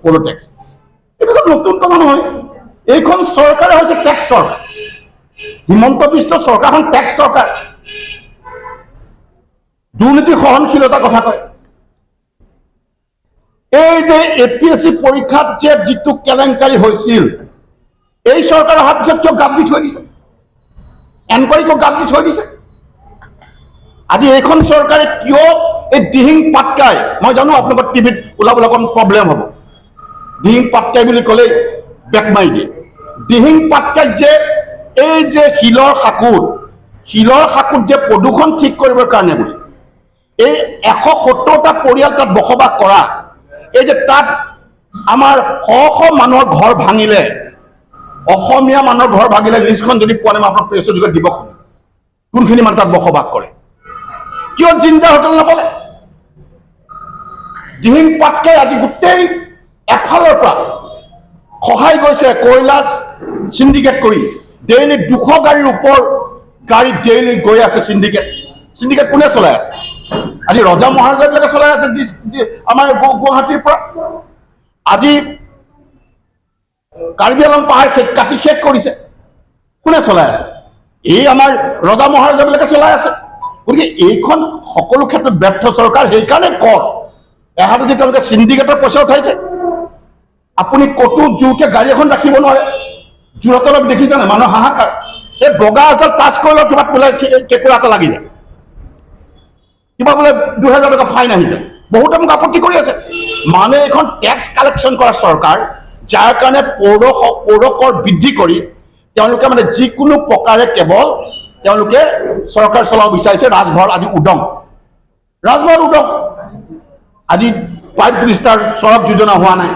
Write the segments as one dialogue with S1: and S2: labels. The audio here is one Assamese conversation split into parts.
S1: পৌৰ টেক্স। এইবিলাক নতুন কথা নহয়। এইখন চৰকাৰে হৈছে টেক্স চৰকাৰ। হিমন্ত বিশ্ব চৰকাৰখন টেক্স চৰকাৰ। দুৰ্নীতি সহনশীলতাৰ কথা কয়। এই যে এপিএছচি পৰীক্ষাত যে যিটো কেলেংকাৰী হৈছিল, এই চৰকাৰ অহাৰ পিছত কিয় গাপ দি থৈ দিছে? এনকুৱাৰী কিয় গাপ দি থৈ দিছে? আজি এইখন চৰকাৰে কিয় এই দিহিং পাটকাই, মই জানো আপোনালোকৰ টিভিত ওলাবলৈ অকণ প্ৰব্লেম হ'ব, দিহিং পাটকাই বুলি ক'লেই বেক মাৰি দিয়ে। দিহিং পাটকাইত যে এই যে শিলৰ সাঁকোত যে প্ৰদূষণ ঠিক কৰিবৰ কাৰণে বুলি এই 170টা পৰিয়াল তাত বসবাস কৰা, এই যে তাত আমাৰ শ শ মানুহৰ ঘৰ ভাঙিলে, অসমীয়া মানুহৰ ঘৰ ভাঙিলে, লিষ্টখন যদি পোৱা নাই, মই আপোনাক প্ৰেছৰ যোগেদি দিব খোজো কোনখিনি মানুহ তাত বসবাস কৰে। কিয় জিঞ্জাৰ হোটেল নাপালে? দিহিং পাটকাই আজি গোটেই এফালৰ পৰা সহায় গৈছে। কয়লা চিণ্ডিকেট কৰি ডেইলি 200 গাড়ীৰ ওপৰ গাড়ী ডেইলি গৈ আছে। চিণ্ডিকেট, চিণ্ডিকেট কোনে চলাই আছে? আজি ৰজা মহাৰজাবিলাকে চলাই আছে আমাৰ গুৱাহাটীৰ পৰা। আজি কাৰ্বি আংলং পাহাৰ কাটি শেষ কৰিছে, কোনে চলাই আছে? এই আমাৰ ৰজা মহাৰজাবিলাকে চলাই আছে। গতিকে এইখন সকলো ক্ষেত্ৰত ব্যৰ্থ চৰকাৰ। সেইকাৰণে কৰ এহাতে যে তেওঁলোকে চিণ্ডিকেটৰ পইচা উঠাইছে, আপুনি ক'তো জোৰকে গাড়ী এখন ৰাখিব নোৱাৰে। যোৰহাটত দেখিছে নাই, মানুহৰ হাহাকাৰ। এই বগা এজাল টাচ কৰিলেও কিবা বোলে কেঁকুৰা এটা লাগি যায়, কিবা বোলে 2000 টকা ফাইন আহি যায়। বহুতে মোক আপত্তি কৰি আছে। মানে এইখন টেক্স কালেকশ্যন কৰা চৰকাৰ, যাৰ কাৰণে পৌৰ কৰ বৃদ্ধি কৰি তেওঁলোকে মানে যিকোনো প্ৰকাৰে কেৱল তেওঁলোকে চৰকাৰ চলাব বিচাৰিছে। ৰাজভঁৰাল আজি উদং, ৰাজভঁৰাল উদং। আজি প্ৰাইম মিনিষ্টাৰ চড়ক যোজনা হোৱা নাই।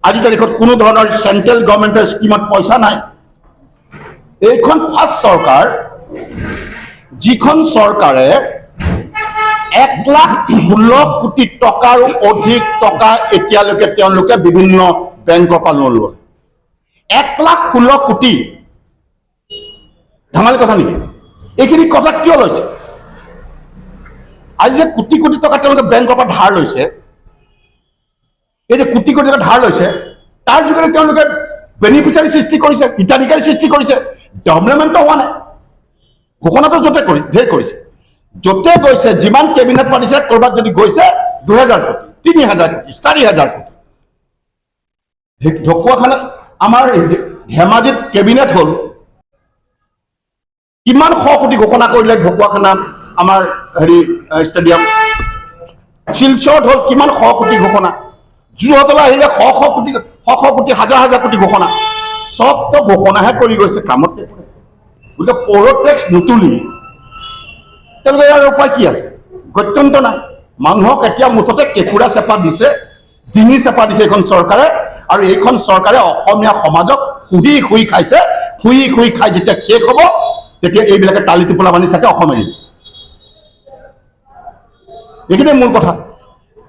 S1: আজি তাৰিখত কোনো ধৰণৰ চেণ্ট্ৰেল গভৰ্ণমেণ্টৰ স্কীমত পইচা নাই। এইখন ফাৰ্ষ্ট চৰকাৰ, যিখন চৰকাৰে 1 লাখ 16 কোটি টকাৰো অধিক টকা এতিয়ালৈকে তেওঁলোকে বিভিন্ন বেংকৰ পৰা লোন ল'লে। 1 লাখ 16 কোটি, ধেমালি কথা নেকি? এইখিনি কথা কিয় লৈছে? আজি যে কোটি কোটি টকা তেওঁলোকে বেংকৰ পৰা ধাৰ লৈছে, এই যে কোটি কোটি টকা ধাৰ লৈছে, তাৰ যোগেদি তেওঁলোকে বেনিফিচিয়াৰী সৃষ্টি কৰিছে, হিতাধিকাৰী সৃষ্টি কৰিছে। ডেভেলপমেণ্টটো হোৱা নাই। ঘোষণাটো য'তে কৰি ঢেৰ কৰিছে, য'তে গৈছে, যিমান কেবিনেট পাতিছে, ক'ৰবাত যদি গৈছে 2000 কোটি, 3000 কোটি, 4000 কোটি। ঢকুৱাখানাত আমাৰ ধেমাজিত কেবিনেট হ'ল, কিমান শ কোটি ঘোষণা কৰিলে ঢকুৱাখানা আমাৰ হেৰি ষ্টেডিয়াম। শিলচৰত হ'ল কিমান শ কোটি ঘোষণা। যোৰহাটলৈ আহিলে শ শ কোটি, শ শ কোটি, হাজাৰ হাজাৰ কোটি ঘোষণা। চবতো ঘোষণাহে কৰি গৈছে, কামত একো নাই। গতিকে পৌৰ টেক্স নুতুলি তেওঁলোকে ইয়াৰ উপায় কি আছে? গত্যন্ত নাই। মানুহক এতিয়া মুঠতে কেঁকুৰা চেপা দিছে, ডিঙি চেপা দিছে এইখন চৰকাৰে। আৰু এইখন চৰকাৰে অসমীয়া সমাজক শুহি শুহি খাইছে। শুহি শুহি খাই যেতিয়া শেষ হ'ব, তেতিয়া এইবিলাকে টালি টোপোলা বান্ধি চাগে অসম এৰিব। এইখিনিয়ে মূল কথা।